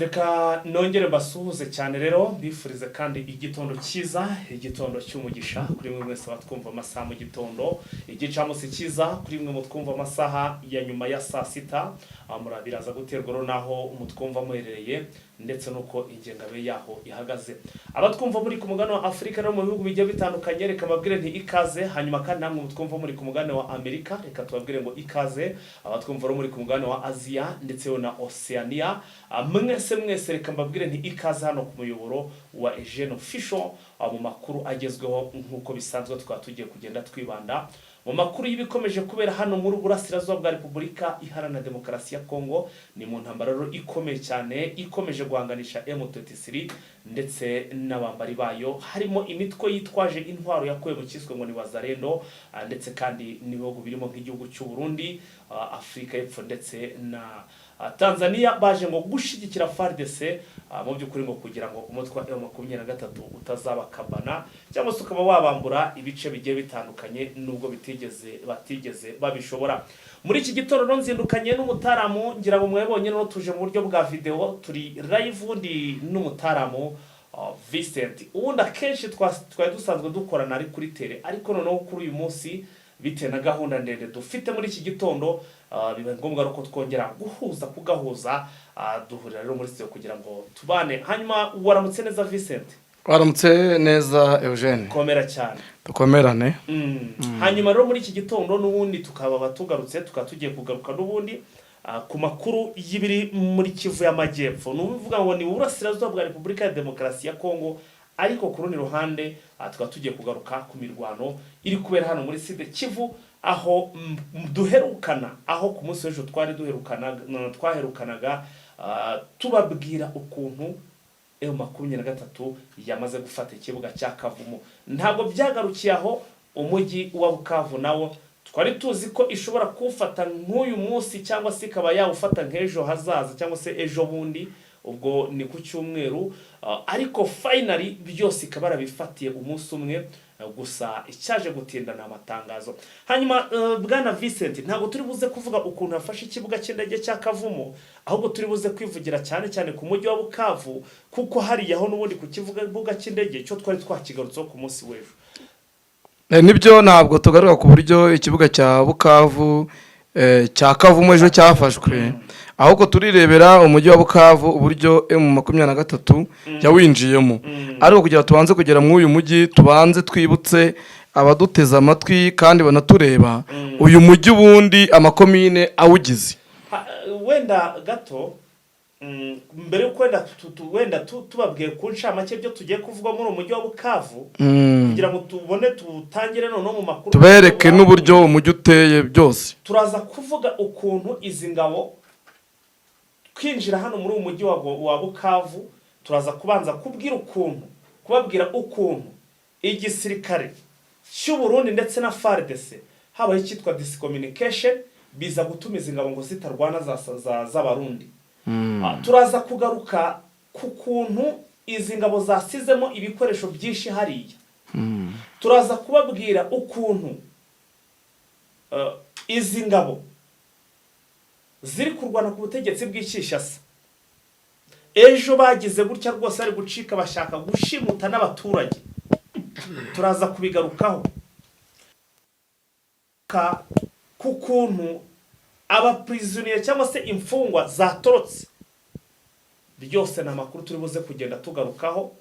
Reka nongere mbasuhuze cyane rero, mbifurize kandi igitondo cyiza, igitondo cy'umugisha kuri mwe mwese batwumva amasaha mu gitondo, igicamunsi cyiza kuri mwe mutwumva amasaha ya nyuma ya saa sita. Biraza guterwa rero n'aho mutwumva muherereye ndetse n'uko ingengabihe yaho ihagaze. Abatwumva muri ku mugabane wa Afurika no mu bihugu bigiye bitandukanye, reka mbabwire nti ikaze. Hanyuma kandi namwe mutwumva muri ku mugabane wa Amerika, reka tubabwire ngo ikaze. Abatwumva rero muri ku mugabane wa Aziya ndetse na Oceania, mwese mwese reka mbabwire nti ikaze hano ku muyoboro wa Eugene Official, mu makuru agezweho. Nk'uko bisanzwe, tukaba tugiye kugenda twibanda mu makuru y'ibikomeje kubera hano muri Burasirazuba bwa Repubulika Iharanira Demokarasi ya Kongo. Ni mu ntambara rero ikomeye cyane ikomeje guhanganisha M23 ndetse n'abambari bayo, harimo imitwe yitwaje intwaro yakuwe mu kiswe ngo ni Wazalendo, ndetse kandi n'ibihugu birimo nk'igihugu cy'u Burundi, Afurika y'Epfo ndetse na Tanzania, baje ngo gushyigikira FARDC, mu by'ukuri ngo kugira ngo umutwe wa M23 utazabakabana cyangwa se ukaba wabambura ibice bigiye bitandukanye, nubwo batigeze babishobora. Muri iki gitondo rero nzindukanye n'umutaramu, ngira ngo mwebonye no tuje mu buryo bwa video, turi live, ndi n'umutaramu Vincent. Ubundi akenshi twari dusanzwe dukorana ari kuri tele, ariko noneho kuri uyu munsi, bitewe na gahunda ndende dufite muri iki gitondo, biba ngombwa ko twongera guhuza kugahuza, duhurira rero muri studio kugira ngo tubane. Hanyuma waramutse neza, Vincent? Waramutse neza, Eugene. Komera cyane. Dukomerane. Hanyuma rero muri iki gitondo n'ubundi tukaba tugarutse, tukaba tugiye kugaruka n'ubundi ku makuru y'ibiri muri Kivu y'Amajyepfo. Ni ukuvuga ngo ni Uburasirazuba bwa Repubulika ya Demokarasi ya Kongo, ariko ku rundi ruhande tukaba tugiye kugaruka ku mirwano iri kubera hano muri Sud Kivu, aho duherukana, aho ku munsi w'ejo twari duherukana, twaherukanaga tubabwira ukuntu M23 yamaze gufata ikibuga cya Kavumu. Ntabwo byagarukiye aho, umujyi wa Bukavu nawo twari tuzi ko ishobora kuwufata nk'uyu munsi cyangwa se ikaba yawufata nk'ejo hazaza cyangwa se ejo bundi, ubwo ni ku cyumweru, ariko finally byose ikaba yarabifatiye umunsi umwe. Gusa icyaje gutinda ni amatangazo. Hanyuma bwana Vincent, ntabwo turi buze kuvuga ukuntu yafashe ikibuga cy'indege cya Kavumu, ahubwo turi buze kwivugira cyane cyane ku mujyi wa Bukavu, kuko hariya ho n'ubundi ku kibuga cy'indege cyo twari twakigarutseho ku munsi w'ejo. Nibyo, ntabwo tugaruka ku buryo ikibuga cya Bukavu, cya Kavumu ejo cyafashwe, ahubwo turirebera umujyi wa Bukavu, uburyo M23 yawinjiyemo. Ariko kugira tubanze kugera muri uyu mujyi, tubanze twibutse abaduteze amatwi kandi banatureba uyu mujyi ubundi amakomine awugize. Wenda gato, mbere yuko wenda tubabwiye ku ncamake ibyo tugiye kuvuga muri uyu mujyi wa Bukavu, kugira ngo tubone tutangire noneho mu makuru, tubereke n'uburyo umujyi uteye byose. Turaza kuvuga ukuntu izi ngabo kwinjira hano muri uyu mujyi wa Bukavu. Turaza kubanza kubwira ukuntu, kubabwira ukuntu igisirikare cy'u Burundi ndetse na FARDC habaho icyitwa discommunication, biza gutumiza ingabo ngo zitarwana z'Abarundi. Turaza kugaruka ku kuntu izi ngabo zasizemo ibikoresho byinshi hariya. Turaza kubabwira ukuntu izi ngabo ziri kurwana ku butegetsi bw'i Kinshasa ejo bagize gutya rwose bari gucika, bashaka gushimuta n'abaturage. Turaza kubigarukaho ku kuntu abaprisonniers cyangwa se imfungwa zatorotse. Byose ni amakuru turi buze kugenda tugarukaho.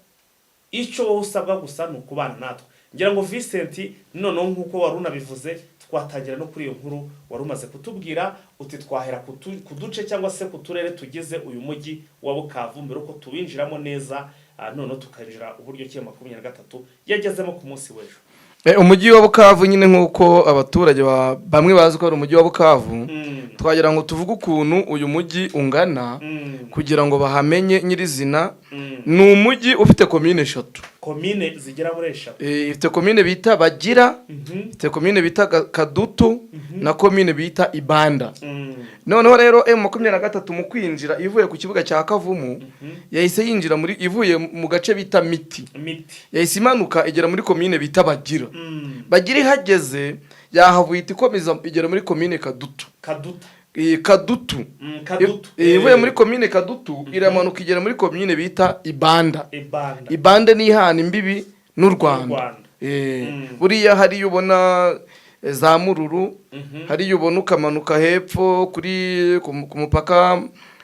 Icyo wowe usabwa gusa ni ukubana natwe. Ngira ngo Vincent, noneho nk'uko wari unabivuze, twatangira no kuri iyo nkuru wari umaze kutubwira uti twahera ku duce cyangwa se ku turere tugize uyu mujyi wa Bukavu, mbere uko tuwinjiramo neza, noneho tukinjira uburyo ki 23 yagezemo ku munsi w'ejo. Umujyi wa Bukavu nyine, nk'uko abaturage bamwe bazi ko ari umujyi wa Bukavu, twagira ngo tuvuge ukuntu uyu mujyi ungana kugira ngo bahamenye nyirizina. Ni umujyi ufite komine eshatu. Komine zigera muri eshatu. Ifite komine bita Bagira, ifite komine bita Kadutu na komine bita Ibanda. Noneho rero M23 mu kwinjira ivuye ku kibuga cya Kavumu, yahise yinjira muri, ivuye mu gace bita Miti, Miti. yahise imanuka igera muri komine bita Bagira. Bagira ihageze, yahavuye ihita ikomeza igera muri komine Kadutu. Kaduta. iyi Kadutu. Kadutu. Ivuye muri komine Kadutu, iramanuka igera muri komine bita Ibanda. Ibanda. Ibanda ni ihana imbibi n'u Rwanda. Rwanda. Buriya hariya ubona za Mururu, hariya ubona ukamanuka hepfo kuri ku mupaka,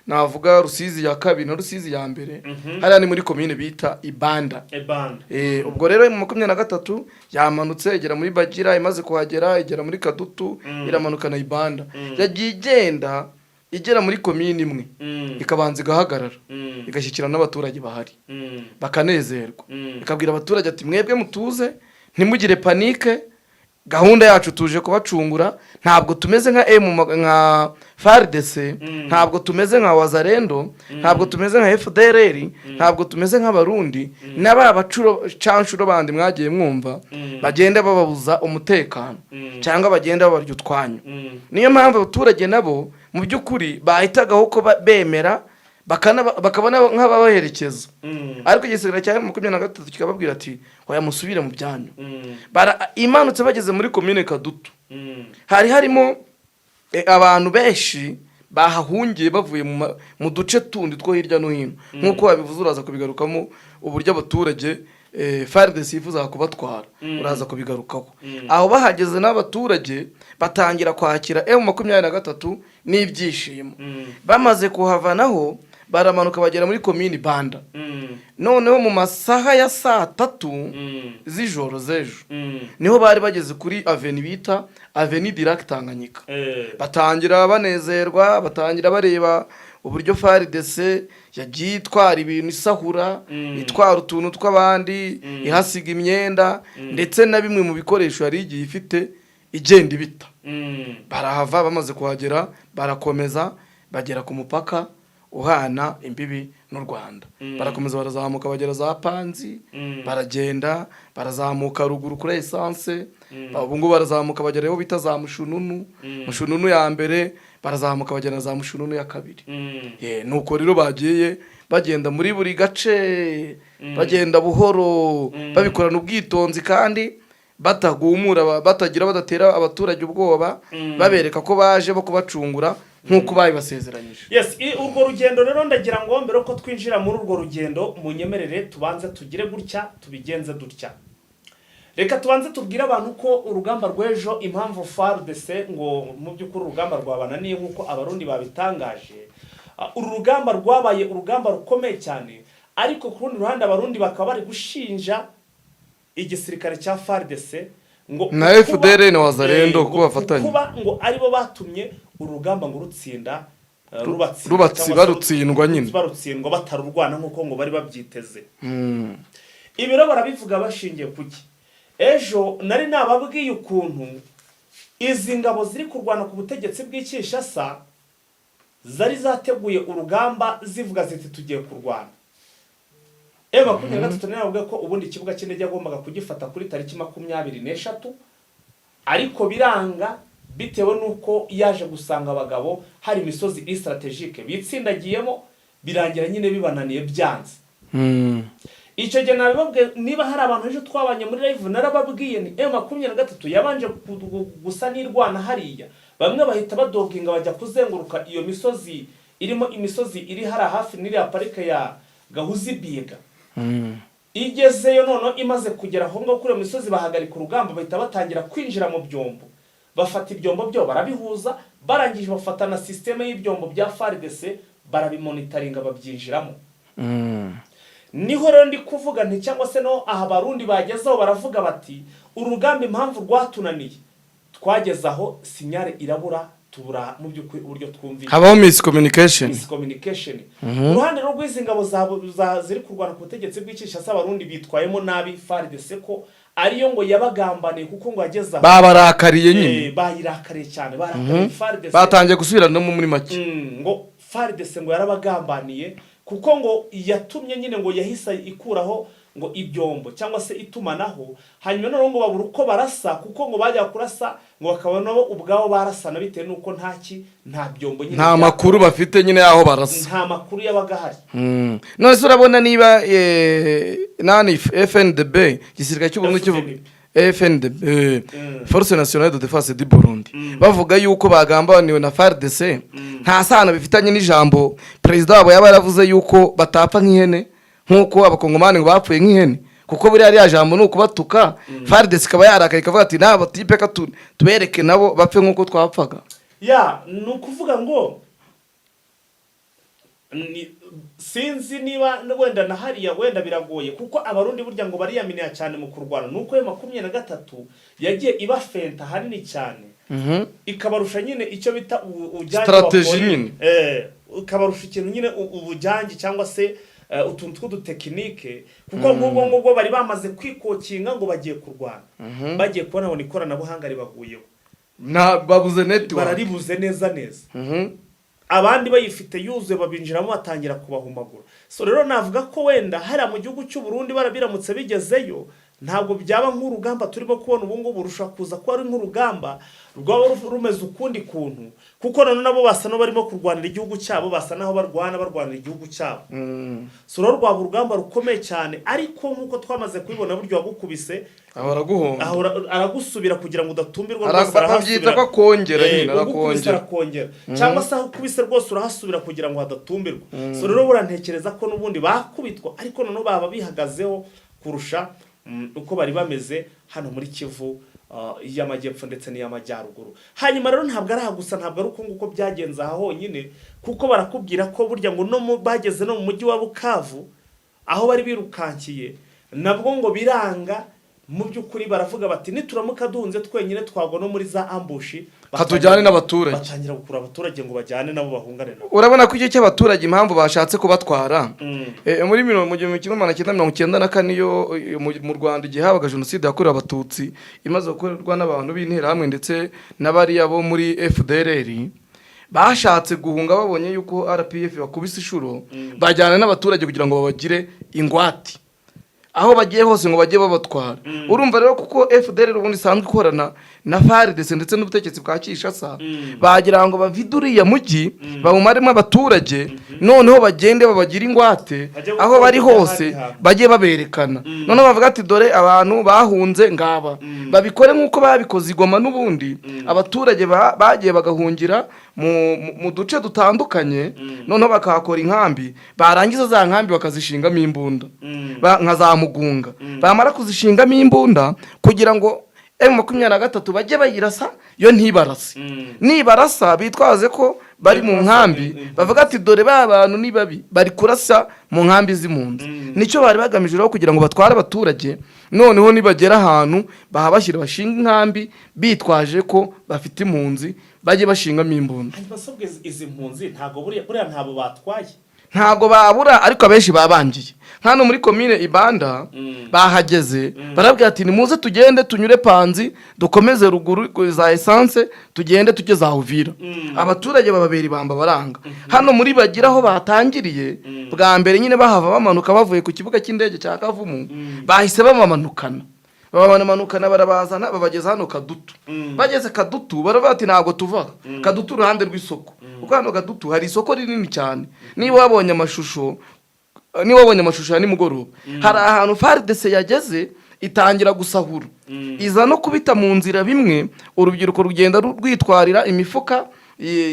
navuga Rusizi ya kabiri na Rusizi ya mbere, hariya ni muri komine bita Ibanda. Ibanda. Ubwo rero mu 23 yamanutse igera muri Bagira, imaze kuhagera igera muri Kadutu, iramanuka na Ibanda. Yagiye igenda igera muri komine imwe, ikabanza igahagarara, igashyikirana n'abaturage bahari, bakanezerwa, ikabwira abaturage ati: "Mwebwe mutuze, ntimugire panique, gahunda yacu tuje kubacungura. Ntabwo tumeze nka M nka FARDC, ntabwo tumeze nka Wazalendo, ntabwo tumeze nka FDLR, ntabwo tumeze nk'Abarundi n'aba bacuro canshuro bandi mwagiye mwumva bagenda bababuza umutekano cyangwa bagenda babarya utwanyu." Niyo mpamvu abaturage nabo mu by'ukuri bahitagaho ko bemera bakabona nk'ababaherekeza, ariko igisirikare cya 23 kikababwira ati: "Oya, musubire mu byanyu." Imanutse bageze muri komine Kadutu, hari harimo abantu benshi bahahungiye bavuye mu duce tundi two hirya no hino. Nk'uko wabivuze, uraza kubigarukamo uburyo abaturage FARDC yifuzaga kubatwara, uraza kubigarukaho. Aho bahageze n'abaturage batangira kwakira M23 n'ibyishimo. Bamaze kuhavanaho baramanuka bagera muri komini Banda. Noneho mu masaha ya saa 3 z'ijoro z'ejo niho bari bageze kuri avenue bita Avenue du Lac Tanganyika. Batangira banezerwa, batangira bareba uburyo FARDC yagiye itwara ibintu, isahura, itwara utuntu tw'abandi, ihasiga imyenda ndetse na bimwe mu bikoresho yari igiye ifite, igenda ibita. Barahava, bamaze kuhagera barakomeza bagera ku mupaka uhana imbibi n'u Rwanda. Barakomeza barazamuka bagera za Panzi, baragenda barazamuka ruguru kuri essence. Ubu ngubu barazamuka bagera aho bita za Mushununu, Mushununu ya mbere, barazamuka bagera za Mushununu ya kabiri. Nuko rero bagiye bagenda muri buri gace, bagenda buhoro, babikorana ubwitonzi kandi batagumura, batagira badatera abaturage ubwoba, babereka ko baje bo kubacungura nk'uko babibasezeranyije. Yes, urwo rugendo rero, ndagira ngo mbere ko twinjira muri urwo rugendo munyemerere tubanze tugire gutya, tubigenze dutya. Reka tubanze tubwire abantu ko urugamba rw'ejo, impamvu FARDC ngo mu by'ukuri urugamba rwabananiye nk'uko Abarundi babitangaje, uru rugamba rwabaye urugamba rukomeye cyane, ariko ku rundi ruhande Abarundi bakaba bari gushinja igisirikare cya FARDC ngo Na kuba- FDLR na Wazalendo ngo ko bafatanya. kuba ngo aribo batumye urugamba ngo rutsinda, rubatsinda cyangwa se barutsindwa nyine. Barutsindwa batarurwana nk'uko ngo bari babyiteze. Ibi rero barabivuga bashingiye kuki? Ejo nari nababwiye ukuntu izi ngabo ziri kurwana ku butegetsi bw'i Kinshasa zari zateguye urugamba, zivuga ziti: "Tugiye kurwana." M23 nababwiye ko ubundi ikibuga cy'indege yagombaga kugifata kuri tariki 23, ariko biranga bitewe n'uko yaje gusanga abagabo hari imisozi iri stratégique bitsindagiyemo, birangira nyine bibananiye, byanze. Icyo gihe nabibabwiye, niba hari abantu ejo twabanye muri live, narababwiye ni M23 yabanje gusa n'irwana hariya, bamwe bahita badoginga bajya kuzenguruka iyo misozi, irimo imisozi iri hariya hafi n'iriya parike ya Gahuzi Biega. Igezeyo noneho, imaze kugera aho ngaho kuri iyo misozi, bahagarika urugamba, bahita batangira kwinjira mu byombo, bafata ibyombo byo barabihuza, barangije bafata na système y'ibyombo bya FARDC barabimonitaringa, babyinjiramo. Niho rero ndi kuvuga nti, cyangwa se no aha Abarundi bagezeho baravuga bati: "Urugamba impamvu rwatunaniye, twageze aho signal irabura, tubura mu by'ukuri uburyo twumvikana." Habaho miscommunication. Miscommunication. Uruhande rw'izi ngabo ziri kurwana ku butegetsi bw'i Kinshasa, Abarundi bitwayemo nabi FARDC, ko ariyo ngo yabagambaniye, kuko ngo yageze aho Babarakariye nyine. Bayirakariye cyane, barakariye FARDC. Batangiye gusubiranamo muri make. Ngo FARDC ngo yarabagambaniye, kuko ngo yatumye nyine ngo yahise ikuraho ngo ibyombo cyangwa se itumanaho, hanyuma noneho ngo babura uko barasa, kuko ngo bajya kurasa ngo bakaba nabo ubwabo barasana bitewe n'uko nta byombo nyine Nta makuru bafite nyine y'aho barasa. Nta makuru yabaga ahari. None se urabona niba nani FNDB, igisirikare cy'u Burundi kivuga FDNB. FNDB, Force Nationale de Défense du Burundi, bavuga yuko bagambaniwe na FARDC, nta sano bifitanye n'ijambo perezida wabo yaba yaravuze yuko batapfa nk'ihene, nk'uko Abakongomani ngo bapfuye nk'ihene, kuko buriya ririya jambo ni ukubatuka. FARDC ikaba yarakaye, ikavuga ati: "Naba type ka tubereke nabo bapfe nk'uko twapfaga." Ya, ni ukuvuga ngo sinzi niba wenda na hariya wenda biragoye, kuko Abarundi burya ngo bariyaminiya cyane mu kurwana. Nuko ayo 23 yagiye ibafenta ahanini cyane, ikabarusha nyine icyo bita ubujyange. Strategy bakora. Nyine. Ikabarusha ikintu nyine, ubujyange cyangwa se utuntu tw'udutekinike, kuko nk'ubwo ngubwo bari bamaze kwikokinga ngo bagiye kurwana, bagiye kubona ngo ikoranabuhanga ribaguyeho. Na babuze network. Bararibuze neza neza. Abandi bayifite yuzuye, babinjiramo, batangira kubahumagura. So rero navuga ko wenda hariya mu gihugu cy'u Burundi barabiramutse bigezeyo, ntabwo byaba nk'urugamba turimo kubona ubu ngubu, rushobora kuza kuba ari nk'urugamba rwaba rumeze ukundi kuntu, kuko none nabo basa n'abarimo kurwanira igihugu cyabo, basa n'aho barwana barwanira igihugu cyabo. So rero rwaba urugamba rukomeye cyane, ariko nk'uko twamaze kubibona, buryo wagukubise aho araguhonda. Ahora aragusubira kugira ngo udatumbirwa. Rwose babyita arahasubira. ko akongera nyine. Ugukubise arakongera. Arakongera, cyangwa se aho ukubise rwose urahasubira kugira ngo hadatumbirwa. So rero burantekereza ko n'ubundi bakubitwa, ariko noneho baba bihagazeho kurusha uko bari bameze hano muri Kivu y'Amajyepfo ndetse n'iy'Amajyaruguru. Hanyuma rero ntabwo ari aha gusa, ntabwo ari uko nguko byagenze aha honyine, kuko barakubwira ko burya ngo no bageze no mu mujyi wa Bukavu aho bari birukankiye, nabwo ngo biranga. Mu by'ukuri baravuga bati: "Nituramuka duhunze twenyine twagwa no muri za ambush." Hatujyane n'abaturage. Batangira gukura abaturage ngo bajyane nabo, bahungane nabo. Urabona ko icyo cy'abaturage, impamvu bashatse kubatwara, muri mu 1994, iyo mu Rwanda igihe habaga jenoside yakorewe Abatutsi, imaze gukorerwa n'abantu b'Interahamwe ndetse n'abariya bo muri FDLR, bashatse guhunga babonye yuko RPF bakubise inshuro, bajyana n'abaturage kugira ngo babagire ingwate aho bagiye hose, ngo bajye babatwara. Urumva rero, kuko FDLR ubundi isanzwe ikorana na FARDC ndetse n'ubutegetsi bwa Kinshasa, bagira ngo bavide uriya mujyi, bawumaremo abaturage, noneho bagende babagire ingwate Bajye aho bari gukora hose, ahandi hantu. bajye baberekana, noneho bavuga ati: "Dore abantu bahunze ngaba." Babikore nk'uko babikoze i Goma n'ubundi, abaturage bagiye bagahungira mu duce dutandukanye, noneho bakahakora inkambi, barangiza za nkambi bakazishingamo imbunda, nka za Mugunga. Bamara kuzishingamo imbunda kugira ngo M23 bajye bayirasa, yo ntibarase. Nibarasa bitwaze ko bari mu Bari kurasa nkambi, bavuga ati: "Dore ba bantu ni babi, bari kurasa mu nkambi z'impunzi." Nicyo bari bagamije rero, kugira ngo batware abaturage, noneho nibagera ahantu bahabashyira, bashinga inkambi bitwaje ko bafite impunzi, bajye bashingamo imbunda. Hanyuma se ubwo izi mpunzi ntabwo buriya ntabwo batwaye? Ntabwo babura, ariko abenshi babangiye. Hano muri komine Ibanda bahageze, barabwira ati: "Nimuze tugende tunyure Panzi, dukomeze ruguru za essence, tugende tujye za Uvira." Abaturage bababera ibamba, baranga. Hano muri Bagira aho batangiriye bwa mbere nyine bahava bamanuka bavuye ku kibuga cy'indege cya Kavumu, bahise babamanukana, babamanukana, barabazana, babageza hano Kadutu. Bageze Kadutu baravuga ati: "Ntabwo tuva aha." Kadutu uruhande rw'isoko, kuko hano Kadutu hari isoko rinini cyane. Niba wabonye amashusho ya nimugoroba, hari ahantu FARDC yageze itangira gusahura, iza no kubita mu nzira bimwe urubyiruko rugenda rwitwarira imifuka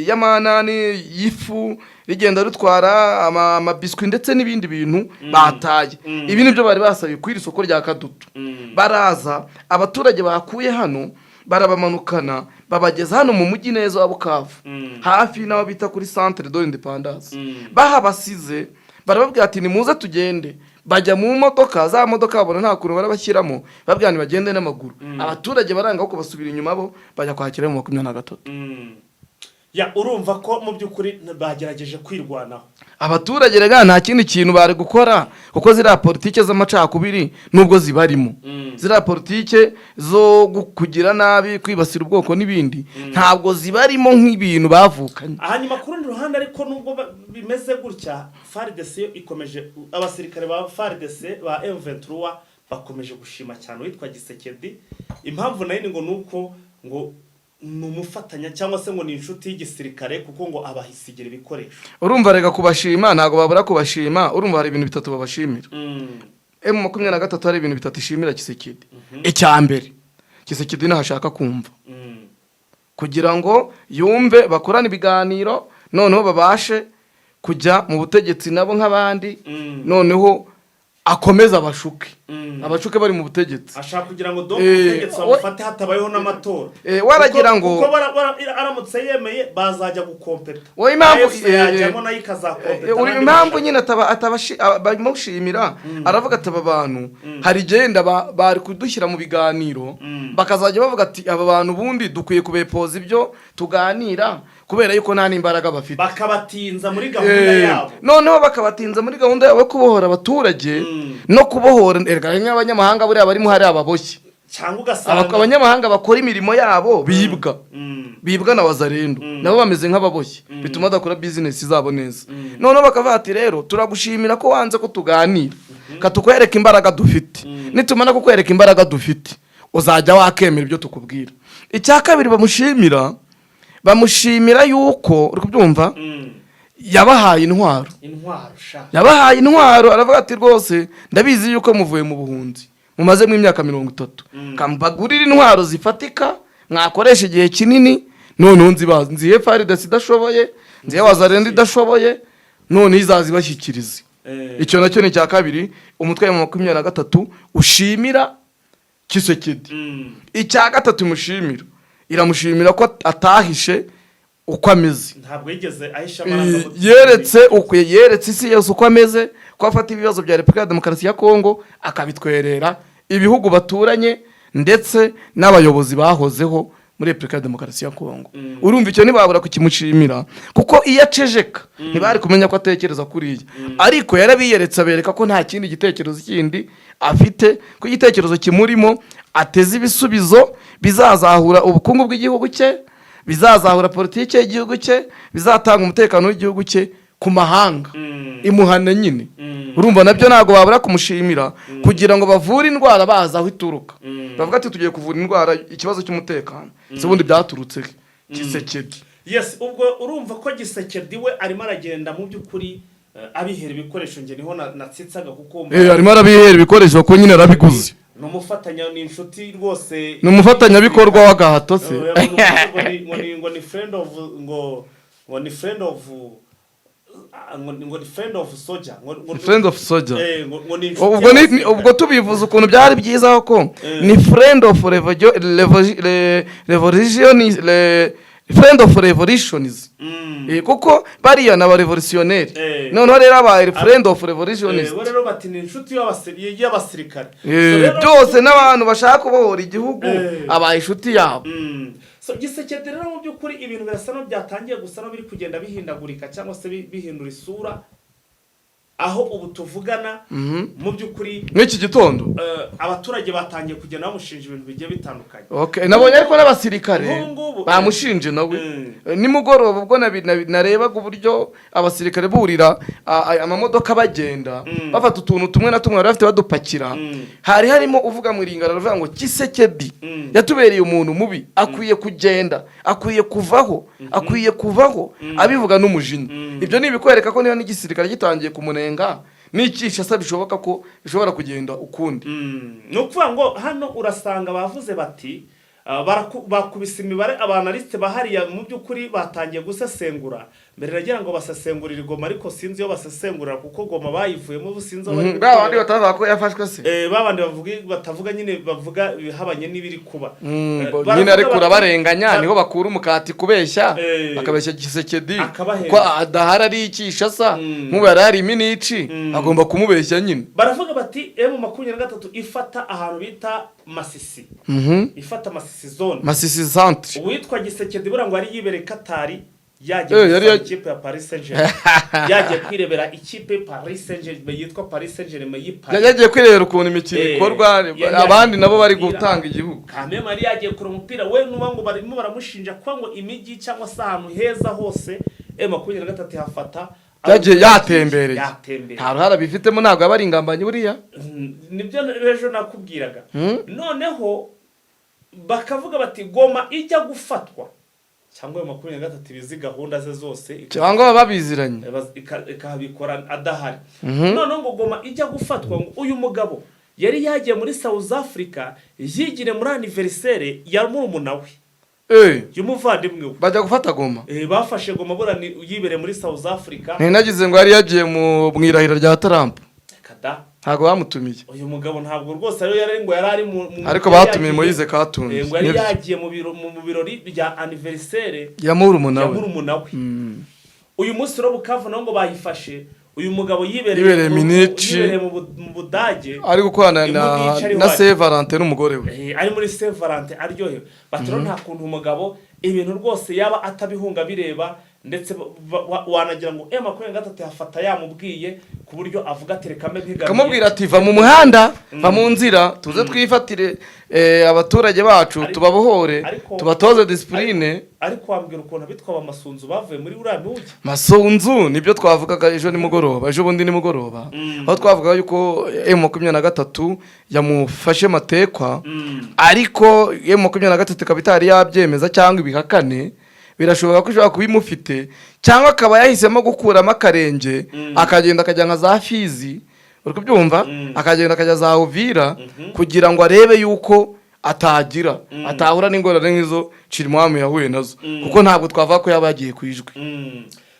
y'amanani, y'ifu, rigenda rutwara amabiswi ndetse n'ibindi bintu bataye. Ibi nibyo bari basabiye kuri iri soko rya Kadutu. Baraza, abaturage bakuye hano barabamanukana, babageza hano mu mujyi neza wa Bukavu, hafi n'aho bita kuri Centre de l'Indépendance. Bahabasize, barababwira ati: "Nimuze tugende." Bajya mu modoka, za modoka babona nta kuntu barabashyiramo, babwira ntibagende n'amaguru. Abaturage baranga, ahubwo basubira inyuma, bo bajya kwakira mu 23. Ya, urumva ko mu by'ukuri bagerageje kwirwanaho. Abaturage rega nta kindi kintu bari gukora, kuko ziriya politike z'amacakubiri nubwo zibarimo, ziriya politike zo kugira nabi, kwibasira ubwoko n'ibindi, ntabwo zibarimo nk'ibintu bavukanye. Hanyuma ku rundi ruhande ariko, nubwo bimeze gutya, FARDC yo ikomeje, abasirikare ba FARDC ba M23 bakomeje gushima cyane uwitwa Tshisekedi. Impamvu nayo ni ngo nuko ngo ni umufatanya cyangwa se ngo ni inshuti y'igisirikare, kuko ngo abahisigira ibikoresho. Urumva rega, kubashima ntabwo babura kubashima. Urumva hari ibintu bitatu babashimira. M23 hari ibintu bitatu ishimira Tshisekedi. Icya mbere, Tshisekedi ntashaka kumva kugira ngo yumve bakorane ibiganiro, noneho babashe kujya mu butegetsi nabo nk'abandi, noneho akomeze abashuke, abashuke bari mu butegetsi. Ashaka kugira ngo donc ubutegetsi bamufate hatabayeho n'amatora. Waragira ngo Kuko aramutse yemeye bazajya gukompeta. Wowe impamvu AFC yajyamo nayo ikazakompeta. Uri N'andi impamvu mashyaka. nyine bamushimira, aravuga ati: "Aba bantu hari igenda bari kudushyira mu biganiro, bakazajya bavuga ati aba bantu ubundi dukwiye kubepoza ibyo tuganira, kubera yuko nta n'imbaraga bafite." Bakabatinza muri gahunda yabo. Noneho bakabatinza muri gahunda yabo yo kubohora abaturage no kubohora, erega nk'abanyamahanga buriya barimo hari ababoshye. Cyangwa ugasanga Abanyamahanga bakora imirimo yabo bibwa, bibwa na Wazalendo, nabo bameze nk'ababoshye, bituma badakora bizinesi zabo neza. Noneho bakavuga ati: "Rero turagushimira ko wanze ko tuganira, katukwereka imbaraga dufite. Nitumara kukwereka imbaraga dufite, uzajya wakemera ibyo tukubwira." Icya kabiri bamushimira, bamushimira yuko, uri kubyumva, yabahaye intwaro. Intwaro sha. Yabahaye intwaro. Aravuga ati: "Rwose ndabizi yuko muvuye mu buhunzi mumazemo imyaka 30, mbagurire intwaro zifatika mwakoresha igihe kinini. Noneho nzihe FARDC idashoboye, nzihe Wazalendo idashoboye, noneho izazibashyikirize." Icyo nacyo ni icya kabiri umutwe wa 23 ushimira Tshisekedi. Icya gatatu imushimira, iramushimira ko atahishe uko ameze. Ntabwo yigeze ahisha amarangamutima. Yeretse isi yose uko ameze, ko afata ibibazo bya Repubulika ya Demokarasi ya Kongo akabitwerera ibihugu baturanye ndetse n'abayobozi bahozeho muri Repubulika ya Demokarasi ya Kongo. Urumva icyo ntibabura kukimushimira, kuko iyo aceceka ntibari kumenya ko atekereza kuriya. Ariko yarabiyeretse, abereka ko nta kindi gitekerezo kindi afite, ko igitekerezo kimurimo ateze ibisubizo bizazahura ubukungu bw'igihugu cye, bizazahura politiki y'igihugu cye, bizatanga umutekano w'igihugu cye ku mahanga, imuhane nyine. Urumva nabyo ntabwo babura kumushimira, kugira ngo bavure indwara bazi aho ituruka. Bavuga ati: "Tugiye kuvura indwara, ikibazo cy'umutekano, ese ubundi byaturutse he?" Tshisekedi. Yes, ubwo urumva ko Tshisekedi we arimo aragenda mu by'ukuri abihera ibikoresho. Njye niho natsitsaga kuko Arimo arabihera ibikoresho kuko nyine arabiguze. Ni umufatanya, ni inshuti rwose. Ni umufatanyabikorwa w'agahato se. Ngo ni friend of, ngo ni friend of ngo ni friend of soldier, ngo Friend of soldier. Ngo ni inshuti Ubwo ni y'abasirikare. Ubwo tubivuze ukuntu byari byiza ko ni friend of revolution, friend of revolutions. Kuko bariya ni abarevolutionnaire. Noneho rero abaye friend of revolutionist. We rero bati ni inshuti y'abasirikare. So Byose n'abantu bashaka kubohora igihugu, abaye inshuti yabo. So Tshisekedi rero mu by'ukuri ibintu birasa no byatangiye gusa no biri kugenda bihindagurika cyangwa se bihindura isura, aho ubu tuvugana mu by'ukuri Nk'iki gitondo abaturage batangiye kugenda bamushinja ibintu bigiye bitandukanye. Okay, nabonye ariko n'abasirikare Nk'ubu ngubu, bamushinje nawe. Nimugoroba ubwo narebaga uburyo abasirikare burira amamodoka bagenda bafata utuntu tumwe na tumwe bari bafite badupakira, hari harimo uvuga mu iringara, aravuga ngo Tshisekedi yatubereye umuntu mubi, akwiye kugenda, akwiye kuvaho, akwiye kuvaho, abivuga n'umujinya. Ibyo ni ibikwereka ko niba n'igisirikare gitangiye kumunenga, n'ikishasa bishoboka ko bishobora kugenda ukundi. Ni ukuvuga ngo hano urasanga bavuze bati bakubise imibare, abanalisite bahariya mu by'ukuri batangiye gusesengura. Mbere nagira ngo basesengurire Goma, ariko sinzi iyo basesengurira kuko Goma bayivuyemo ubu, sinzi aho bari Ba bandi gukorera. batavuga ko yafashwe se? Ba bandi bavuga, batavuga nyine, bavuga ibihabanye n'ibiri kuba. Nyine Baravuga ariko urabarenganya, niho bakura umukati kubeshya, bakabeshya Tshisekedi Akabahenda. ko adahari ari ikishasa. Nk'ubu yari hari iminici, agomba kumubeshya nyine. Baravuga bati M23 ifata ahantu bita Masisi, ifata Masisi zone, Masisi centre. Uwitwa Tshisekedi buriya ngo yari yibereye Katari, yagiye Yari gusura ikipe ya Paris Saint-Germain, yagiye kwirebera ikipe Paris Saint-Germain, yitwa Paris Saint-Germain y'i Paris. Yagiye kwirebera ukuntu imikino ikorwa, Yari abandi nabo bari umupira. gutanga igihugu. Kameme yari yagiye kureba umupira we, nuba ngo barimo baramushinja kuba ngo imijyi cyangwa se ahantu heza hose M23 ihafata. Yagiye yatembereye. Yatembereye. Nta ruhare abifitemo, ntabwo aba ari ingambanyi buriya. Nibyo ejo nakubwiraga. Noneho bakavuga bati Goma ijya gufatwa. Cyangwa ayo 23 ibizi gahunda ze zose, Cyangwa baba babiziranye. Ikahabikora adahari. Noneho ngo Goma ijya gufatwa, ngo uyu mugabo yari yagiye muri South Africa yigire muri anniversaire ya murumuna we, y'umuvandimwe we. Bajya gufata Goma. Bafashe Goma burani yibereye muri South Africa. Ntinagize ngo yari yagiye mu irahira rya Trump. Kada. Ntabwo bamutumiye. Uyu mugabo ntabwo rwose ariyo yari, ngo yari ari mu Ariko yari batumiye Moise Katumbi. Ngo yari Nibyo. yagiye mu birori bya anniversaire ya murumuna ya we. murumuna we. Uyu munsi rero Bukavu naho ngo bayifashe, uyu mugabo yibereye Yibereye Munich. Yibereye mu Budage. Ari gukorana na Munich ari na iwacu. Saint Valentin n'umugore we. Ari muri Saint Valentin aryohewe. Bati rero nta kuntu umugabo ibintu rwose yaba atabihunga bireba, ndetse wanagira ngo M23 yafata yamubwiye, ku buryo avuga ati reka mbe mpigamiye. Akamubwira ati: "Va mu muhanda, va mu nzira, tuze twifatire abaturage bacu, tubabohore, tubatoze discipline." Ariko wambwira ukuntu abitwa Bamasunzu bavuye muri uriya mujyi? Masunzu, nibyo twavugaga ejo nimugoroba, ejo bundi nimugoroba, aho twavugaga yuko M23 yamufashe matekwa, ariko M23 ikaba itari yabyemeza cyangwa ibihakane. Birashoboka ko ishobora kuba imufite, cyangwa akaba yahisemo gukuramo akarenge, akagenda akajya nka za Fizi, uri kubyumva, akagenda akajya za Uvira, kugira ngo arebe yuko atagira atahura n'ingorane nk'izo Cirimwami yahuye nazo, kuko ntabwo twavuga ko yaba yagiye ku ijwi.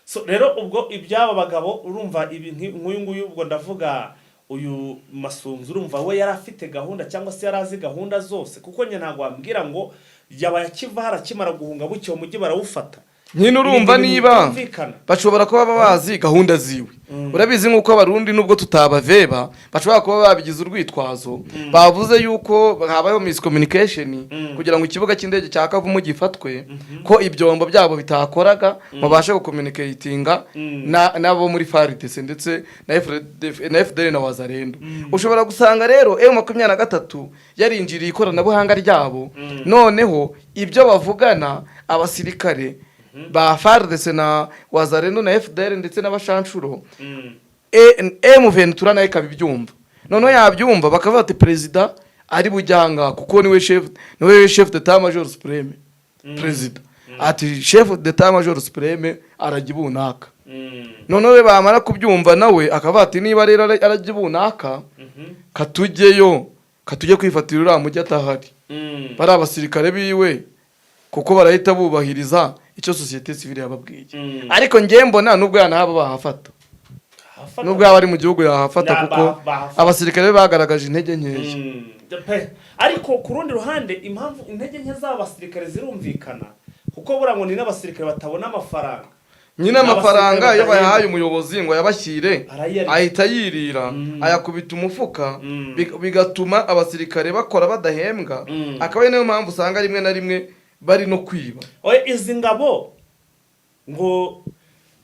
So rero ubwo iby'aba bagabo, urumva ibi nk'uyu nguyu, ubwo ndavuga uyu Masunzu, urumva we yari afite gahunda cyangwa se yari azi gahunda zose, kuko njye ntabwo wambwira ngo yabaye akiva harakimara guhunga bucye umujyi barawufata. Nyine urumva Ni ibintu niba bitumvikana. bashobora kuba bazi gahunda ziwe. Urabizi nk'uko Abarundi, nubwo tutabaveba, bashobora kuba babigize urwitwazo, bavuze yuko habayeho miscommunication kugira ngo ikibuga cy'indege cya Kavumu gifatwe, ko ibyombo byabo bitakoraga, babashe gucommunicatinga n'abo muri FARDC ndetse na FDL na Wazalendo. Ushobora gusanga rero M23 yarinjiriye ikoranabuhanga ryabo, noneho ibyo bavugana abasirikare ba FARDC na Wazalendo na FDL ndetse n'abashanshuro, M Ventura nawe ikabibyumva. Noneho yabyumva bakavuga ati: "Perezida ari bujyanga, kuko niwe chef d'état major suprême." Perezida ati: "Chef d'état major suprême arajya ibunaka." Noneho we bamara kubyumva, nawe akavuga ati: "Niba rero arajya ibunaka, katujyeyo, katujye kwifatira uriya mujyi atahari." Bari abasirikare biwe, kuko barahita bubahiriza icyo société civile yababwiye. Ariko njye mbona nubwo yanahaba bahafata, Hafata. nubwo yaba ari mu gihugu yahafata, kuko bahafata. abasirikare be bagaragaje intege nkeya. Pe. Ariko ku rundi ruhande, impamvu intege nke z'aba basirikare zirumvikana, kuko buriya ngo ni n'abasirikare batabona amafaranga. Nyine amafaranga iyo N'abasirikare bayahaye umuyobozi ngo ayabashyire, Arayarya. ahita yirira, ayakubita umufuka, bigatuma abasirikare bakora badahembwa. Akaba ari nayo mpamvu usanga rimwe na rimwe bari no kwiba. Oya, izi ngabo ngo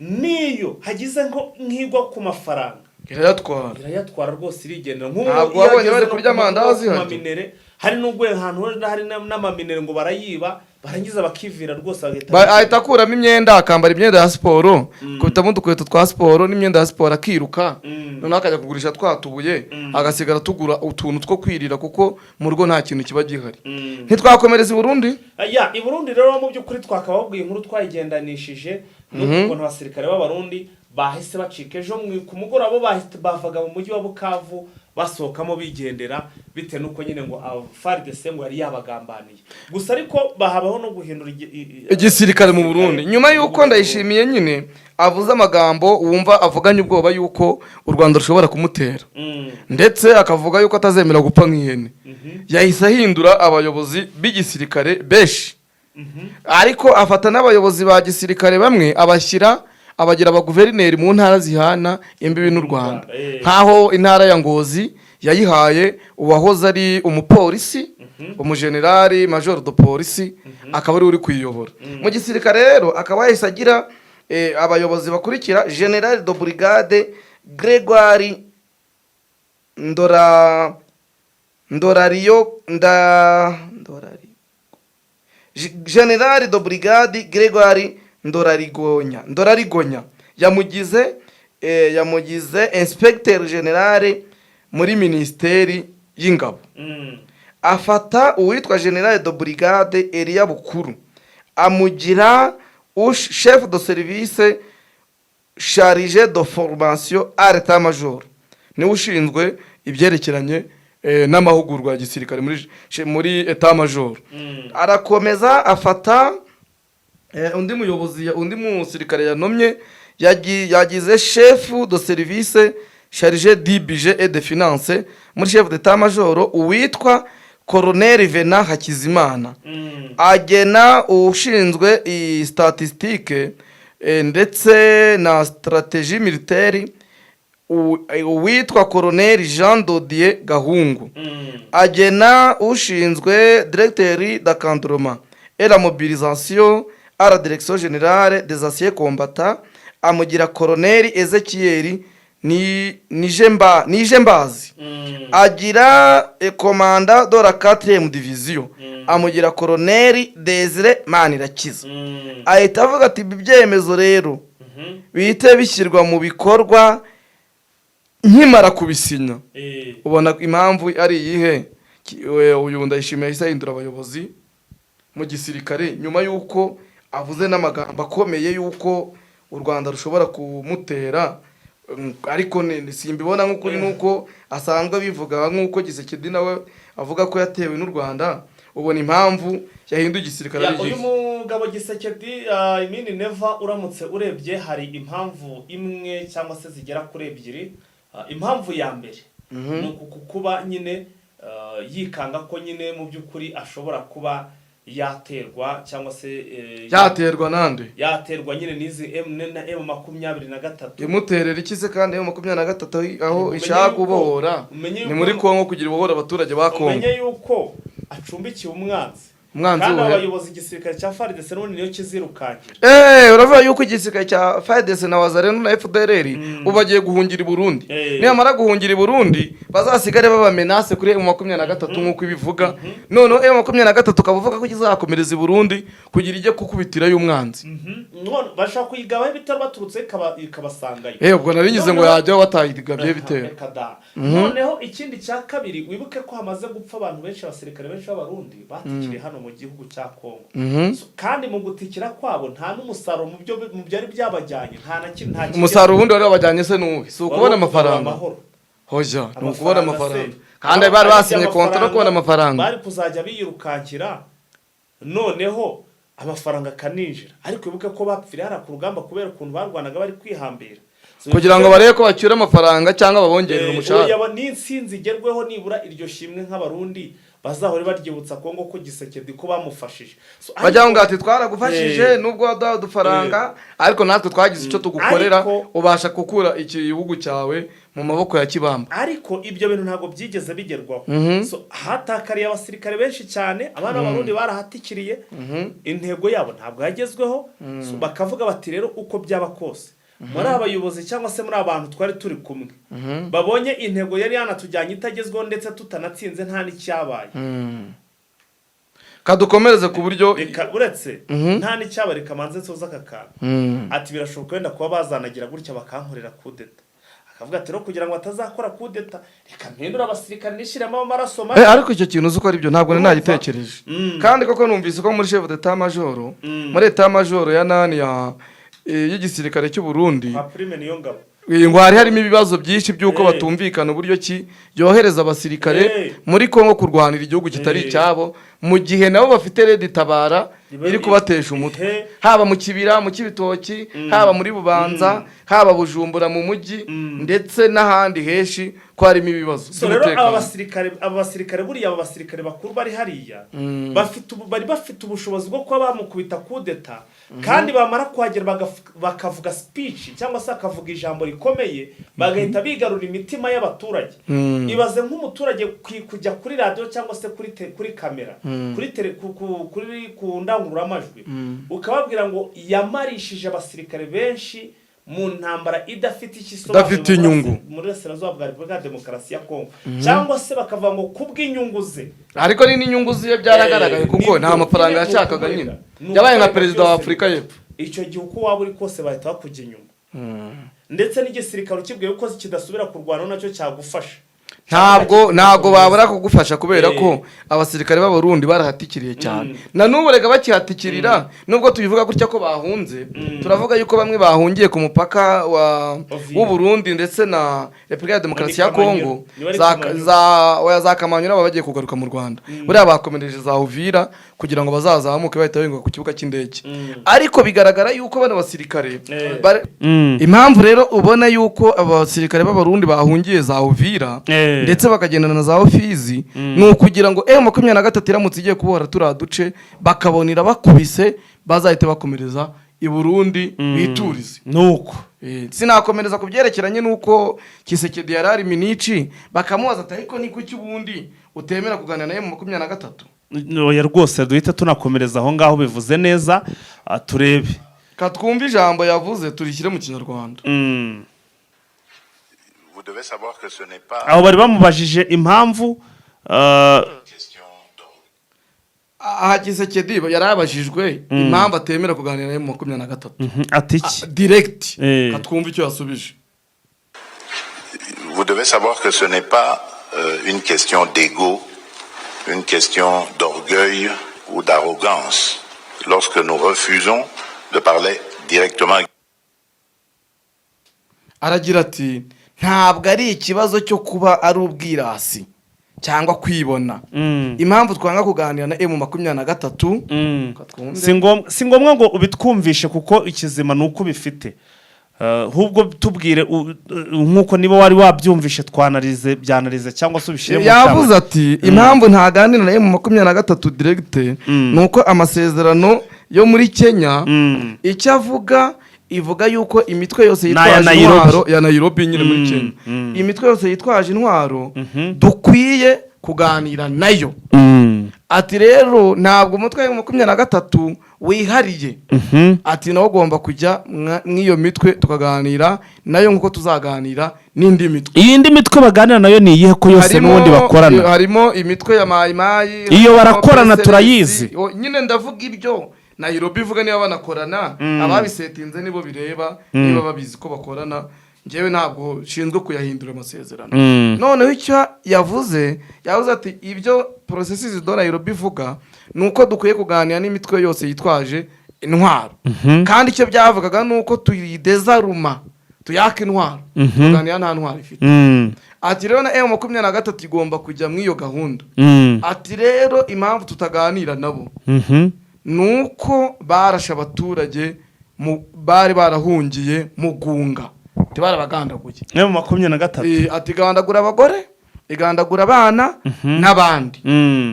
niyo hagize nko nk'igwa ku mafaranga, irayatwara. Irayatwara rwose, irigendera. Nk'ubu Ntabwo iyo wabonye ageze bari no kurya amandazi ku hajya? maminere, hari n'ubwo ahantu hari n'amaminere ngo barayiba, barangiza bakivira rwose, bagahita Ahita akuramo imyenda, akambara imyenda ya siporo, akubitamo udukweto twa siporo n'imyenda ya siporo, akiruka. Noneho akajya kugurisha twa tubuye, agasigara tugura utuntu two kwirira, kuko mu rugo nta kintu kiba gihari. Ntitwakomereza i Burundi? Ya, i Burundi rero mu by'ukuri twakababwiye inkuru twayigendanishije n'ukuntu abasirikare b'Abarundi bahise bacika ejo ku mugoroba, bo bahise bavaga mu mujyi wa Bukavu, basohokamo bigendera, bitewe n'uko nyine ngo FARDC ngo yari yabagambaniye gusa, ariko bahabaho no guhindura igisirikare mu Burundi, nyuma y'uko Ndayishimiye nyine avuze amagambo wumva avuganye ubwoba y'uko u Rwanda rushobora kumutera, ndetse akavuga yuko atazemera gupfa nk'ihene, yahise ahindura abayobozi b'igisirikare benshi, ariko afata n'abayobozi ba gisirikare bamwe abashyira, abagira abaguverineri mu ntara zihana imbibi n'u Rwanda, nk'aho intara ya Ngozi yayihaye uwahoze ari umupolisi, umujenerali major de polisi, akaba ari we uri kuyiyobora. Mu gisirikare rero akaba yahise agira abayobozi bakurikira: général de brigade Gregoire Ndora Ndorariyo nda Ndorari général de brigade Gregoire Ndorarigonya, yamugize inspecteur général muri minisiteri y'ingabo. Afata uwitwa général de brigade Elia Bukuru. Amugira chef de service chargé de formation à l'état major, niwe ushinzwe ibyerekeranye n'amahugurwa ya gisirikare muri état major. Arakomeza afata undi muyobozi, undi musirikare yanomye, yagize chef de service chargé du budget et de finance muri chef d'état major, uwitwa Colonel Vena Hakizimana. Agena ushinzwe iyi statistique ndetse na stratégie militaire, uwitwa Colonel Jean Dodier Gahungu. Agena ushinzwe directeur d'encadrement et la mobilisation à la direction générale des anciens combattants, amugira Colonel Ezekiel Nije Mbazi. Agira commandant de la 4e division, amugira Colonel Desire Manirakiza. Ahita avuga ati: "Ibi byemezo rero bihite bishyirwa mu bikorwa nkimara kubisinya." Ubona impamvu ari iyihe? Uyu Ndayishimiye yahise ahindura abayobozi mu gisirikare nyuma y'uko avuze n'amagambo akomeye y'uko u Rwanda rushobora kumutera. Ariko simbibona nk'ukuri, nuko asanzwe abivuga, nk'uko Tshisekedi nawe avuga ko yatewe n'u Rwanda. Ubona impamvu yahinduye igisirikare ari Uyu iyihe? mugabo Tshisekedi, imini Neva, uramutse urebye hari impamvu imwe cyangwa se zigera kuri ebyiri. Impamvu ya mbere ni uku kuba nyine yikanga ko nyine mu by'ukuri ashobora kuba yaterwa cyangwa se Yaterwa nande? Yaterwa nyine n'izi M na M23. Imuterera iki se kandi M23 aho Umenye ishaka kubohora umenye ni muri Kongo, kugira ibohore abaturage ba Kongo? Umenye yuko acumbikiye umwanzi. Umwanzi Kandi wuhe? abayobozi, igisirikare cya FARDC n'ubundi niyo kizirukankira. Uravuga yuko igisirikare cya FARDC na Wazalendo na FDLR ubu bagiye guhungira i Burundi. Nibamara guhungira i Burundi, bazasigare baba menace kuri M23 nk'uko ibivuga. Noneho M23 ukaba uvuga ko kizakomereza i Burundi kugira ijye kukubitirayo umwanzi. None bashobora kuyigabaho ibitero baturutse ikabasangayo. Ubwo nari ngize ngo yajyaho batayigabye ibitero. Reka da. Noneho ikindi cya kabiri, wibuke ko hamaze gupfa abantu benshi, abasirikare benshi b'Abarundi batikiriye hano mu gihugu cya Kongo. So, kandi mu gutikira kwabo nta n'umusaruro mu byo mu byari byabajyanye, nta na kimwe, nta Umusaruro ubundi wari wabajyanye se nuwuhe? Si ukubona Wari amafaranga? Amahoro. Hoja, ni ukubona Amafaranga amafaranga. se. Kandi bari basinye contrat yo kubona amafaranga. Bari kuzajya biyirukankira, noneho amafaranga akaninjira. Ariko wibuke ko bapfiriye hariya ku rugamba kubera ukuntu barwanaga bari kwihambira. So, Kugira ngo barebe ko bacyura amafaranga cyangwa babongerere umushahara. Oya, n'intsinzi igerweho, nibura iryo shimwe nk'Abarundi bazahore baryibutsa Kongo ko Tshisekedi ko bamufashije. So, Bajya ngo ati: "Twaragufashije, nubwo waduhaye udufaranga, ariko natwe twagize icyo tugukorera, ubasha gukura igihugu cyawe mu maboko ya Kibamba." Ariko ibyo bintu ntabwo byigeze bigerwaho. So, hatakariye abasirikare benshi cyane, abana b'Abarundi barahatikiriye, intego yabo ntabwo yagezweho. So, bakavuga bati: "Rero uko byaba kose, muri abayobozi cyangwa se muri abantu twari turi kumwe babonye intego yari yanatujyanye itagezweho, ndetse tutanatsinze, nta n'icyabaye." Kadukomereze ku buryo Reka, uretse nta n'icyabaye, reka manze nsoze aka kantu. Ati: "Birashoboka wenda kuba bazanagira gutya bakankorera kudeta." Akavuga ati: "Rero kugira ngo batazakora kudeta, reka mpindure abasirikare nishyiremo amaraso mashya." Ariko icyo kintu uzi ko ari byo, ntabwo nari Urumva? nagitekereje. Kandi koko numvise ko muri chef d'état major, muri état major ya nani ya y'igisirikare cy'u Burundi, Kwa Prime Niyongabo. Ngo hari harimo ibibazo byinshi by'uko batumvikana uburyo ki yohereza abasirikare muri Kongo kurwanira igihugu kitari icyabo, mu gihe nabo bafite Red Tabara iri kubatesha umutwe, haba mu Kibira, mu Kibitoki, haba muri Bubanza, haba Bujumbura mu mujyi, ndetse n'ahandi henshi ko harimo ibibazo So rero aba by'umutekano. basirikare aba basirikare buriya aba basirikare bakuru bari hariya bari bafite ubushobozi bwo kuba bamukubita kudeta, kandi bamara kuhagera bakavuga speech cyangwa se bakavuga ijambo rikomeye, bagahita bigarura imitima y'abaturage. Ibaze nk'umuturage kujya kuri radiyo cyangwa se kuri kamera, kuri tele, ku, ku, kuri ku ndangururamajwi, ukababwira ngo yamarishije abasirikare benshi mu ntambara idafite icyo isobanuye Idafite inyungu. Muri Burasirazuba bwa Repubulika ya Demokarasi ya Kongo, cyangwa se bakavuga ngo kubw'inyungu ze. Ariko ni n'inyungu ziye byaragaragaye, kuko nta mafaranga nyine yashakaga ni nyine. ukuvuga, Yabaye nka ni perezida wa byose. Afurika y'Epfo. Icyo gihe uko waba uri kose bahita bakujya inyuma, ndetse n'igisirikare ukibwiye ko kidasubira kurwana nacyo cyagufasha. Ntabwo babura kugufasha kubera ko abasirikare b'Abarundi barahatikiriye cyane. Na n'ubu rega bakihatikirira, nubwo tubivuga gutya ko bahunze. Turavuga yuko bamwe bahungiye ku mupaka wa Uvira. w'u Burundi ndetse na Repubulika ya Demokarasi ya Kamanyola. Kongo. Niba ari Za Kamanyola. za oya, za Kamanyola baba bagiye kugaruka mu Rwanda. Buriya bakomereje za Uvira kugira ngo bazazamuke bahita binguka ku kibuga cy'indege. Ariko bigaragara yuko bano basirikare impamvu rero ubona yuko abasirikare b'Abarundi bahungiye za Uvira ndetse bakagendana na za Fizi, ni ukugira ngo M23 iramutse igiye kubohora turiya duce, bakabonera bakubise, bazahite bakomereza i Burundi biturize. Nuko Sinakomereza ku byerekeranye n'uko Tshisekedi yari ari Minici, bakamubaza ati: "Ariko ni kuki ubundi utemera kuganira na M23?" Oya rwose, duhite tunakomereza aho ngaho, bivuze neza. Turebe. Katwumve ijambo yavuze, turishyire mu Kinyarwanda. Vous devez savoir que ce n'est pas Aho bari bamubajije impamvu une question d'orgueil. Aha Tshisekedi yari abajijwe impamvu atemera kuganira na M23. Ati iki? Direct. Katwumve icyo yasubije. Vous devez savoir que ce n'est pas une question d'ego, une question d'orgueil ou d'arrogance lorsque nous refusons de parler directement Aragira ati: "Ntabwo ari ikibazo cyo kuba ari ubwirasi cyangwa kwibona, impamvu twanga kuganira na M23." Katwumve. Si ngombwa ngo ubitwumvishe, kuko ikizima ni uko ubifite. Ahubwo tubwire nk'uko niba wari wabyumvishe, twanarize byanarize cyangwa se ubishyire mu Yavuze ncamake. ati: "Impamvu ntaganira na M23 direct ni uko amasezerano yo muri Kenya, icyo avuga, ivuga yuko imitwe yose Ni aya yitwaje Nairobi. intwaro ya Nairobi nyine muri Kenya, imitwe yose yitwaje intwaro dukwiye kuganira nayo." Ati: "Rero ntabwo umutwe wa 23 wihariye." Ati: "Nawe ugomba kujya mw'iyo mitwe, tukaganira nayo nk'uko tuzaganira n'indi mitwe." Iyi mitwe baganira nayo ni iyihe, ko yose n'ubundi bakorana? Harimo imitwe ya Mayimayi. Iyo harimo barakorana, PSLC. Turayizi. Nyine ndavuga ibyo Nairobi ivuga, niba banakorana, ababisetinze nibo bireba, niba babizi ko bakorana. Njyewe ntabwo nshinzwe kuyahindura amasezerano. Noneho icyo yavuze, yavuze ati: "Ibyo processus de Nairobi ivuga ni uko dukwiye kuganira n'imitwe yose yitwaje intwaro." Kandi icyo byavugaga ni uko tuyidezaruma, tuyaka intwaro, tuganira nta ntwaro ifite. Ati: "Rero na M23 igomba kujya muri iyo gahunda." Ati: "Rero impamvu tutaganira nabo ni uko barashe abaturage bari barahungiye mu Gunga, ntibarabagandaguye." M23. Ati: "Igandagura abagore, igandagura abana n'abandi."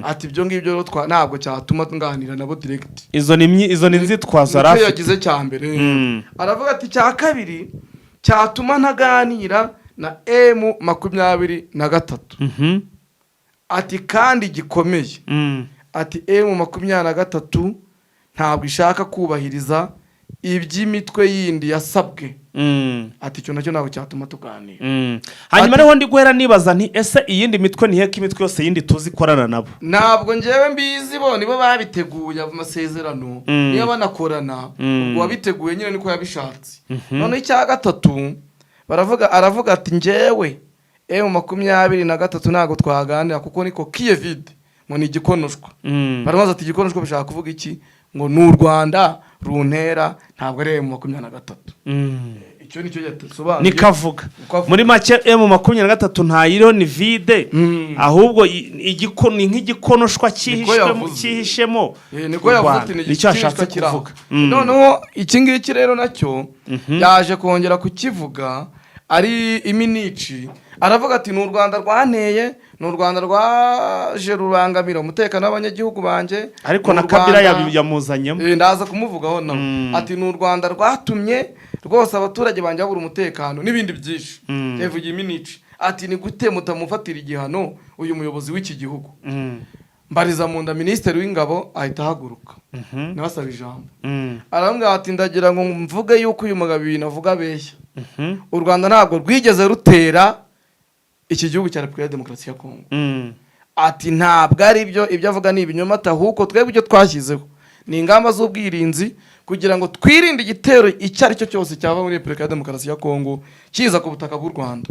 Ati: "Ibyo ngibyo rero ntabwo cyatuma nganira nabo direct." Izo ni inzitwazo yari Nicyo afite. yagize cya mbere. Aravuga ati: "Icya kabiri cyatuma ntaganira na M23," ati "kandi gikomeye," ati: "M23 ntabwo ishaka kubahiriza iby'imitwe yindi yasabwe." Ati: "Icyo nacyo ntabwo cyatuma tuganira." Hanyuma rero ndi guhera nibaza nti: ese iyindi mitwe ni ko imitwe yose yindi tuzi ikorana nabo? Ntabwo njyewe mbizi, bo nibo babiteguye amasezerano. Niba banakorana, ubwo wabiteguye nyine niko yabishatse. Noneho icya gatatu baravuga, aravuga ati: "Njyewe M23 ntabwo twaganira kuko niko coquille vide," ngo ni igikonoshwa. Barabaza ati: "Igikonoshwa bishaka kuvuga iki?" Ngo: "Ni u Rwanda runtera, ntabwo ari M23." Icyo nicyo yasobanuye. Nikavuga. Niko avuga. Muri make M23 ntayiriho, ni vide. Ahubwo ni nk'igikonoshwa cyihishwemo Yavuze. cyihishemo Niko u yavuze. Rwanda. Ati ni Nicyo yashatse igicishwa kiri aho. kuvuga. Noneho iki ngiki rero nacyo yaje kongera kukivuga ari iminici, aravuga ati: "Ni u Rwanda rwanteye, ni u Rwanda rwaje rubangamira umutekano w'abanyagihugu banjye." Ariko Ni na u Kabila yamuzanyemo. Ndaza kumuvugaho nawe. Ati: "Ni u Rwanda rwatumye rwose abaturage banjye babura umutekano," n'ibindi byinshi. Yavugiye iminici ati: "Ni gute mutamufatira igihano uyu muyobozi w'iki gihugu?" Mbariza mu nda minisitiri w'ingabo ahita ahaguruka, nawe asaba ijambo. Arambwira ati: "Ndagira ngo mvuge yuko uyu mugabo ibintu avuga abeshya. U Rwanda ntabwo rwigeze rutera iki gihugu cya Repubulika ya Demokarasi ya Kongo." Ati: "Ntabwo ari byo, ibyo avuga ni ibinyoma." Ati: "Ahubwo twebwe ibyo twashyizeho Ni ingamba z'ubwirinzi kugira ngo twirinde igitero icyo ari cyo cyose cyava muri Repubulika ya Demokarasi ya Kongo kiza ku butaka bw'u Rwanda.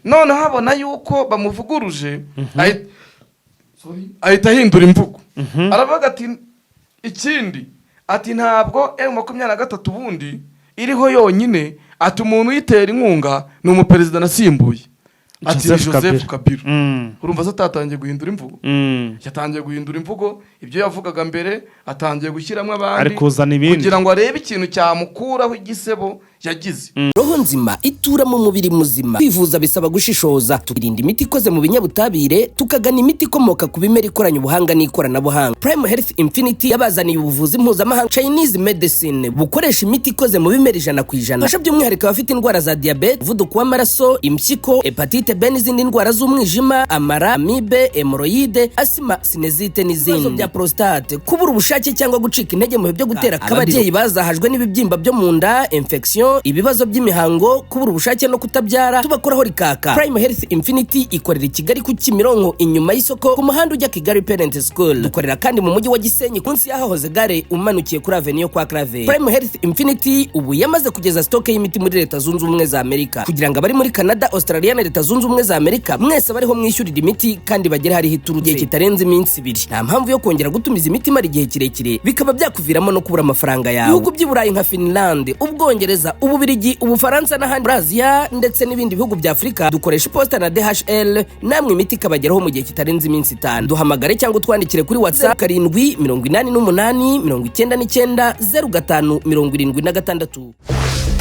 Noneho abona yuko bamuvuguruje, sorry, ahita ahindura imvugo, aravuga ati ikindi, ati ntabwo M23 ubundi iriho yonyine, ati umuntu uyitera inkunga ni umuperezida nasimbuye, ati ni Joseph Joseph Kabila. Kabila. Urumva se atatangiye guhindura imvugo? Yatangiye guhindura imvugo. Ibyo yavugaga mbere atangiye gushyiramo abandi, Ari kuzana ibindi. kugira ngo arebe ikintu cyamukuraho igisebo yagize. Roho nzima itura mu mubiri muzima. Kwivuza bisaba gushishoza, tukirinda imiti ikoze mu binyabutabire, tukagana imiti ikomoka ku bimera ikoranye ubuhanga n'ikoranabuhanga. Prime Health Infinity yabazaniye ubuvuzi mpuzamahanga, Chinese medicine, bukoresha imiti ikoze mu bimera 100%. Fasha by'umwihariko abafite indwara za diyabete, umuvuduko w'amaraso, impyiko, hépatite B n'izindi ndwara z'umwijima, amara, amibe, hémorroïdes, asima, sinusite n'izindi, ibibazo bya prostate, kubura ubushake cyangwa gucika intege mu bihe byo gutera akabariro, ababyeyi bazahajwe n'ibibyimba byo mu nda, infection, ibibazo by'imihango, kubura ubushake no kutabyara, tubakoraho rikaka. Prime Health Infinity ikorera i Kigali ku Kimironko, inyuma y'isoko, ku muhanda ujya Kigali Parent School. Dukorera kandi mu mujyi wa Gisenyi, munsi y'ahahoze gare, umanukiye kuri avenue yo kwa Claver. Prime Health Infinity ubu yamaze kugeza stock y'imiti muri Leta Zunze Ubumwe za Amerika, kugira ngo abari muri Canada, Australia na Leta Zunze Ubumwe za Amerika mwese bariho mwishyurira imiti kandi bagere hariho iturutse igihe kitarenze iminsi 2. Nta mpamvu yo kongera gutumiza imiti imara igihe kirekire, bikaba byakuviramo no kubura amafaranga yawe. Ibihugu by'i Burayi nka Finland, Ubwongereza, Ububirigi, Ubufaransa n'ahandi muri Aziya ndetse n'ibindi bihugu bya Afurika, dukoresha iposita na DHL, namwe imiti ikabageraho mu gihe kitarenze iminsi 5. Duhamagare cyangwa utwandikire kuri WhatsApp: 788 99 05 76.